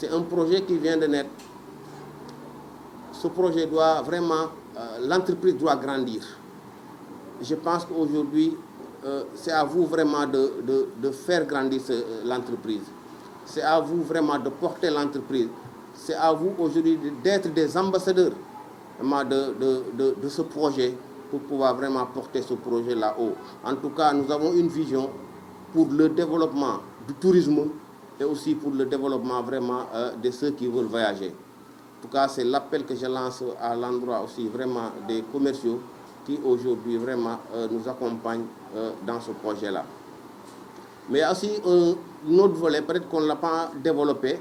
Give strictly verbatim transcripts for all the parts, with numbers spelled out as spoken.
C'est un projet qui vient de naître. Ce projet doit vraiment, euh, l'entreprise doit grandir. Je pense qu'aujourd'hui, euh, c'est à vous vraiment de, de, de faire grandir ce, euh, l'entreprise. C'est à vous vraiment de porter l'entreprise. C'est à vous aujourd'hui de- d'être des ambassadeurs vraiment de, de, de, de ce projet pour pouvoir vraiment porter ce projet-là haut. En tout cas, nous avons une vision pour le développement du tourisme et aussi pour le développement vraiment, euh, de ceux qui veulent voyager. En tout cas, c'est l'appel que je lance à l'endroit aussi vraiment des commerciaux qui aujourd'hui vraiment, euh, nous accompagnent, euh, dans ce projet-là. Mais il y a aussi un, un autre volet, peut-être qu'on ne l'a pas développé,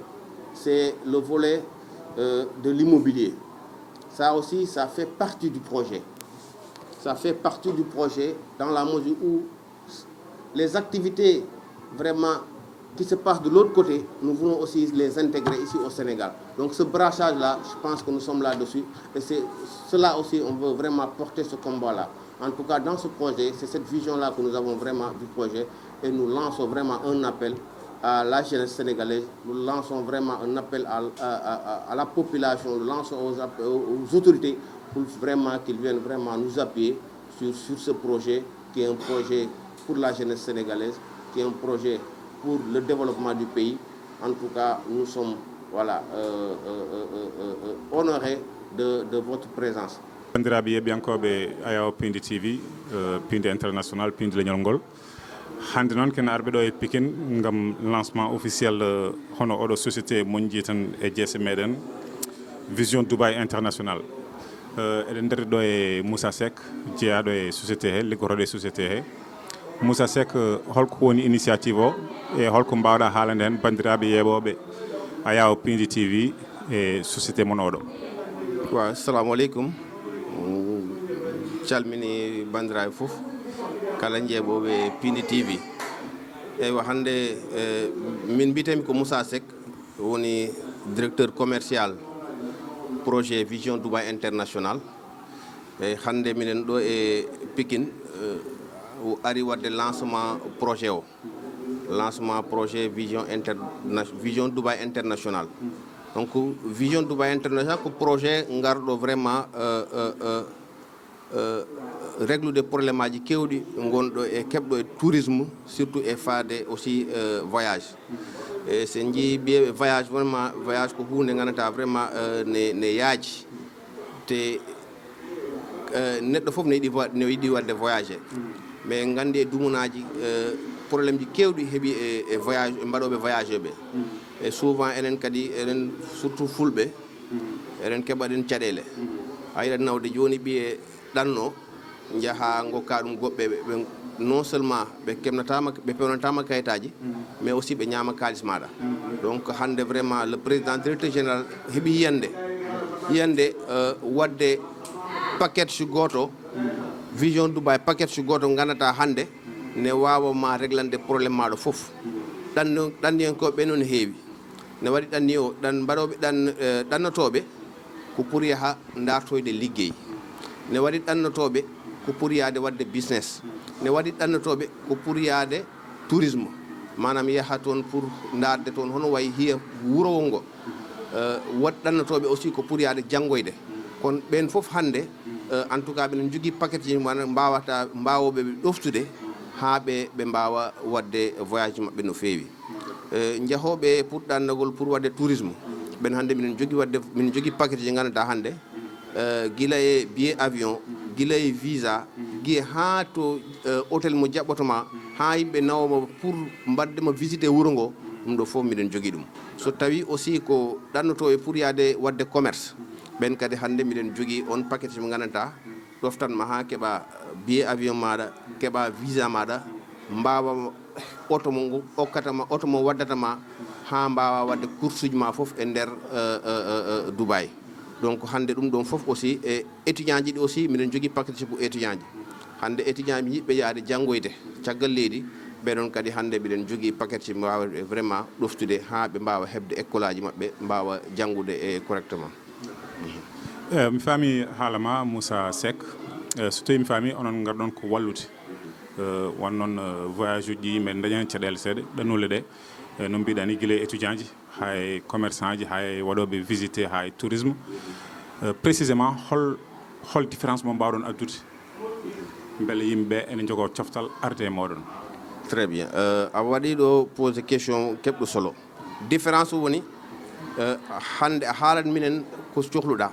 c'est le volet, euh, de l'immobilier. Ça aussi, ça fait partie du projet. Ça fait partie du projet dans la mesure où les activités vraiment qui se passent de l'autre côté, nous voulons aussi les intégrer ici au Sénégal. Donc ce brassage-là, je pense que nous sommes là-dessus. Et c'est cela aussi, on veut vraiment porter ce combat-là. En tout cas, dans ce projet, c'est cette vision-là que nous avons vraiment du projet. Et nous lançons vraiment un appel à la jeunesse sénégalaise. Nous lançons vraiment un appel à, à- à- à la population. Nous lançons aux, app- aux autorités pour vraiment qu'ils viennent vraiment nous appuyer sur, sur ce projet qui est un projet pour la jeunesse sénégalaise, qui est un projet pour le développement du pays. En tout cas, nous sommes, voilà, euh, euh, euh, euh, euh, honorés de, de votre présence. Banndiraaɓe yeeɓiyankooɓe Ayaw Pindi T V, euh, Pindi International, Pindi Leñol Ngol. Hannde noon ken arɓe ɗo e Pikine ngam lancement officiel, euh, hono oɗo société mo njiiten e jeese meɗen, Vision Dubai International. Euh, eɗen nder ɗo e Moussa Seck, jeyaaɗo e société he, liggotoɗo e société he. Moussa Seck, euh, holko woni initiative o e holko mbawɗa haalande hen banndiraaɓe yeeɓooɓe Ayaw Pindi T V e société mon oɗo? Wa, assalamu aleykum. Mm, calmini banndiraaɓe fof, kala jeeɓooɓe Pindi T V. Eywa, hannde, eh, min mbiyetee-mi ko Moussa Seck, woni directeur commercial projet Vision Dubai International. Eyyi, hannde minen ɗo e Pikine, eh, o ari waɗde lancement projet o. Lancement projet Vision Interna-, Vision Dubai International. Donc, Vision Dubai International ko projet ngarɗo vraiment, eh, eh, eh, eh, réglude problème aji keewɗi ngonɗo e keɓɗo e tourisme, surtout e faade aussi, eh, voyage. E so en njii ɓiye voyage, vraiment, voyage ko huunde nganndantaa vraiment, eh, ne, ne yaaji. Te, eh, neɗɗo fof ne yiɗi vo-, ne yiɗi waɗde voyage. Mais en nganndi e dumunaaji, eh, problème ji keewɗi heɓi e, e voyage, e mbaɗooɓe voyage ɓe. E souvent enen kadi, enen surtout fulɓe, eɗen keɓa ɗen caɗeele. A yiɗat nawde jooni ɓiye ɗanno, njaha ngokka ɗum goɗɓe, ɓe, ɓe non seulement ɓe keɓnataama, ɓe pewnataama kayitaaji, mais aussi ɓe ñaama kaalis maaɗa. Donc hannde vraiment le président directeur général heɓi yiyande, yiyande, euh, waɗde package gooto, Vision Dubai package gooto nganndantaa hannde ne waawa ma réglande problème maaɗa fof. Ɗanno-, ɗanniyankooɓe ɓe noon heewi. Ne waɗi ɗanni o, ɗan mbaɗooɓe ɗan, eh, ɗannotooɓe ko pour yaha ndaartoyde liggey. Ne waɗi ɗannotooɓe ko pour yaade waɗde business. Ne waɗi ɗannotooɓe ko pour yaade tourisme. Maanaam yaha toon pour ndaarde toon hono wayi hiya wuro ngo. Eh, waɗi ɗannotooɓe aussi ko pour yaade janngoyde. Kono ɓeen fof hannde, eh, en tout cas, ɓe njogii paquet ji, maanaam mbaawata, mbaawooɓe ɓe ɗoftude haa ɓe, ɓe mbaawa waɗde voyage maɓɓe no feewi. Eh, njahooɓe pour ɗannagol pour waɗde tourisme, ɓen hannde minen njogii waɗde, minen njogii paquet ji nganndantaa hannde, eh, gila e billet avion, gila e visa, giye haa to, eh, hôtel mo jaɓɓoto ma, haa yimɓe nawo ma pour mbaɗde ma visite wuro ngo, ɗum ɗo fof miɗen njogii ɗum. So tawi aussi ko ɗannotooɓe pour yaade waɗde commerce, ɓen kadi hannde miɗen njogii on paquet mo nganndantaa, ɗoftan ma haa keɓa billet avion maaɗa, keɓa visa maaɗa, mbaawa oto mo ngu okkata ma, oto mo waddata ma, haa mbaawa waɗde course uji ma fof e nder, eh, eh, eh, eh, Dubai. Donc hannde ɗum ɗon fof aussi e étudiant ji ɗi aussi miɗen njogii paquet pour étudiant ji. Hannde étudiant ji yiɗɓe yahde janngoyde caggal leydi, ɓe ɗon kadi hannde miɗen njogii paquet ji mbaawa vraiment ɗoftude haa ɓe mbaawa heɓde école aji maɓɓe, mbaawa janngude e correctement. Eh, mi faami haala ma, Moussa Seck. Eh, so tawi mi faami, onon ngarɗon ko wallude. Eh, won noon, eh, voyage uji ɗi men daña heen caɗeele seeɗa, ɗannuule ɗe, eh, no mbiɗa ni, gila e étudiant ji, Hay commerçant ji, hay waɗooɓe visité, hay tourisme. Euh, précisément, hol, hol différence mo mbaawɗon addude? Mbele yimɓe ɓe ene njogoo coftal arde e mooɗon. Très bien. Euh, a waɗi ɗo posé question keɓɗo solo. Différence o woni, euh, hannde a haalat minen ko cohluɗaa.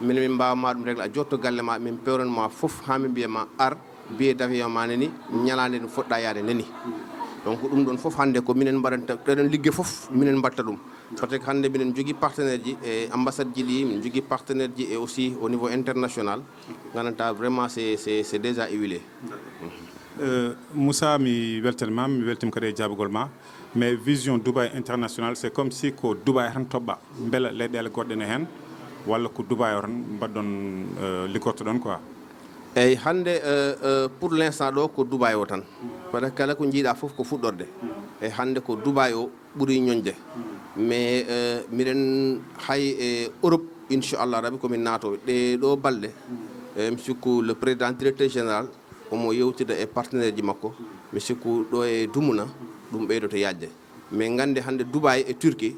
Minen min mbaawa ma ɗum réglé, a jotto galle ma, min pewran ma fof haa min mbiya ma ar, billet d'avion ma nani, ñalaande no fotɗa yaade nani. Donc ɗum ɗon fof hannde ko minen mbaɗanta, ɗeɗon ligge fof minen mbaɗta ɗum. Par ce que hannde minen jogii partenaire ji e ambassade ji ɗi, min jogii partenaire ji e aussi au niveau international, nganndantaa vraiment c'est, c'est, c'est déjà huilé. Euh, Moussa, mi weltanima, mi weltima kadi e jaabugol ma. Mais vision Dubai International, c'est comme si ko Dubai tan toɓɓa. Mbela leyɗeele goɗɗe ne heen, walla ko Dubai o tan mbaɗɗon, euh, liggortoɗon quoi? Eyyi, hannde, euh, euh, pour l'instant ɗo ko Dubai o tan. Parce que kala ko jiiɗa fof ko fuɗɗorde. Eyyi, hannde ko Dubai o ɓuri ñoñde. Mais, euh, miɗen hay e Europe, inchallah rabi komin naatoɓe. Ɗe ɗo balɗe, euh, mi sikku le président directeur général omo yewtida e partenaire ji makko. Mi sikku ɗo e Dumuna, ɗum ɓeydoto yaajde. Mais nganndi hannde Dubai e Turquie,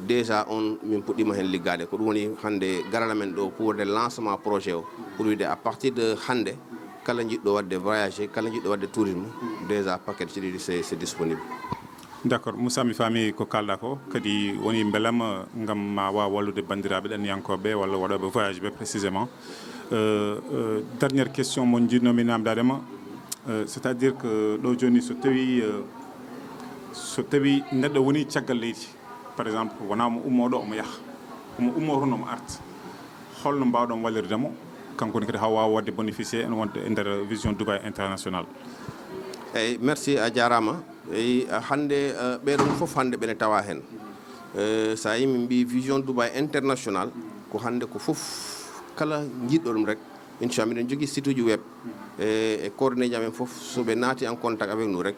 déjà on min puɗɗima heen liggaade. Ko ɗum woni hannde garal amen ɗo pour waɗde lancement projet o, pour wiide à partir de hannde, kala jiɗɗo waɗde voyagé, kala jiɗɗo waɗde tourisme, déjà paquet ji ɗiɗi c'est, c'est disponible. D'accord, Moussa, mi faami ko kaalɗa ko, kadi woni mbelam, euh, ngam ma waaw wallude banndiraaɓe ɗanniyankooɓe walla waɗooɓe voyage ɓe précisément. Euh, euh, dernière question mo jiɗnomi namdaade ma, euh, c'est-à-dire que ɗo jooni so tawi, euh, so tawi neɗɗo woni caggal leydi, par exemple, wona omo ummoo ɗo omo yaha, omo ummoo toon omo arta, holno mbaawɗon wallirde mo, kanko ne kadi haa waawa waɗde bénéficier ene wonde e nder Vision Dubai International? Eyyi, merci, a jaaraama. Eyyi, hannde, eh, ɓee ɗoon fof hannde ɓene tawa heen. Eh, so a yii min mbii Vision Dubai International, ko hannde ko fof kala jiɗɗo ɗum rek, inchallah, miɗen jogii site uji web e, e coordonnées ji amen fof, so ɓe naati en contact avec nous rek,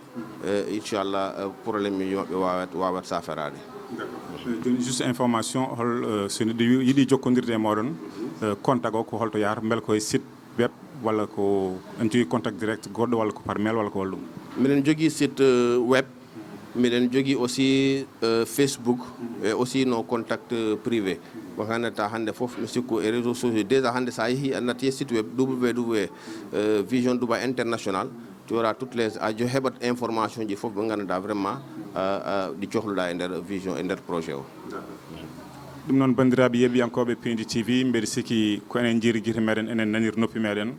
eh, inchallah, eh, problème uji maɓɓe waawat, waawat safaraade. D'accord. Eh, jooni juste information, hol, eh, so neɗɗo yi-, yiɗi jokkondirde e mooɗon, eh, contact o ko holto yahata? Mbele ko e site web walla ko en jogii contact direct goɗɗo walla ko par mail walla ko holɗum? Miɗen jogii site, eh, web, miɗen jogii aussi, eh, Facebook, e aussi nos contacts, eh, privés. Ko nganndantaa hannde fof, mi sikku e réseaux sociaux, déjà hannde so a yehii, a natti e site web W W W, eh, Vision Dubai International, tu auras toutes les, a jo heɓat information ji fof ɓe nganndantaa vraiment, eh, eh, ɗi cohluɗaa e nder vision, e nder projet o. Ɗum noon, banndiraaɓe yeeɓiyankooɓe Pindi T V, mbeɗa sikki ko enen njiiri gite meɗen, enen nanir noppi meɗen.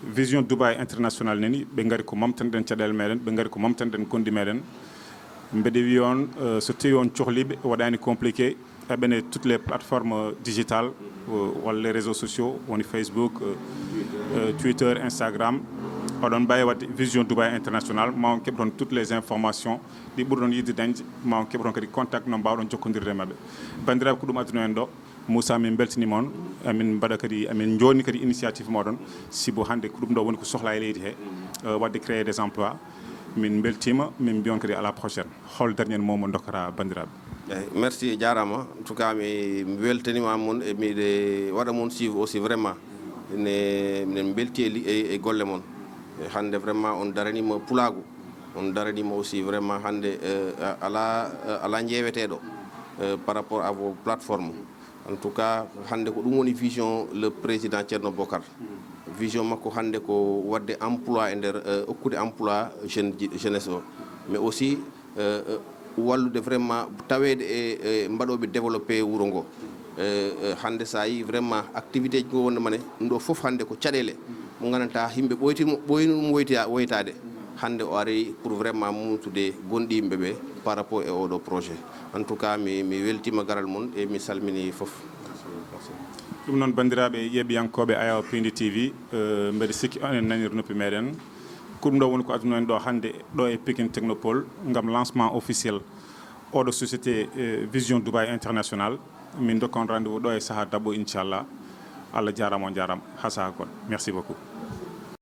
Vision Dubai International nani, ɓe ngari ko momtanɗen caɗeele meɗen, ɓe ngari ko momtanɗen gonɗi meɗen. Mbeɗa wiya on, eh, so tawi on cohliiɓe, waɗaani compliqué, eɓen e toutes les plateformes digitales, eh, walla les réseaux sociaux, woni Facebook, eh, eh, Twitter, Instagram. Oɗon mbaawi waɗde Vision Dubai International, ma on keɓ toon toutes les informations ɗi ɓurɗon yiɗde dañde, ma on keɓ toon kadi contact no mbaawɗon jokkondirde e maɓɓe. Banndiraaɓe, ko ɗum adduno en ɗo. Moussa, min mbeltaniima on. Amin mbaɗa kadi, amin njooni kadi initiative mooɗon. Sibu hannde ko ɗum ɗo woni ko sohlaa e leydi he, eh, waɗde créer des emplois. Min mbeltiima, min mbiya on kadi à la prochaine. Hol dernier mot mo ndokkata banndiraaɓe? Eyyi, merci, jaaraama. En tout cas, mi, mi weltaniima mon e miɗe waɗa mon suivre aussi vraiment. Ne, minen mbelti e li-, e, e golle mon. E hannde vraiment on daraniima pulaagu. On daraniima aussi vraiment hannde, eh, a-, alaa, eh, alaa jeeweteeɗo, eh, par rapport à vos plateformes. En tout cas, hannde ko ɗum woni vision le président Thierno Bokar. Vision makko hannde ko waɗde emploi e nder, eh, okkude emploi jeune ji, jeunesse o. Mais aussi, eh, eh, wallude vraiment taweede e, e mbaɗooɓe développé wuro ngo. Eh, eh, hannde so a yii vraiment activité ji ko wonde mane, ɗum ɗo fof hannde ko caɗeele mo nganndantaa yimɓe ɓoytima, ɓoyno ɗum woyta-, woytaade. Hannde o ari pour vraiment mumtude gonɗi yimɓe ɓe par rapport e oɗo projet. En tout cas, mi, mi weltiima garal mon e mi salmini fof. Ɗum noon, banndiraaɓe yeeɓiyankooɓe Ayaw Pindi T V, eh, mbeɗa sikki oɗon nanir noppi meɗen. Ko ɗum ɗo woni ko adduno en ɗo hannde ɗo e Pikine Technopole ngam lancement officiel oɗo société, eh, Vision Dubai International. Min ndokka on rendez-vous ɗo e sahaa daɓɓo, inchallah. Allah jaaraama, on jaaraama. Haa sahaa goɗɗo. Merci beaucoup.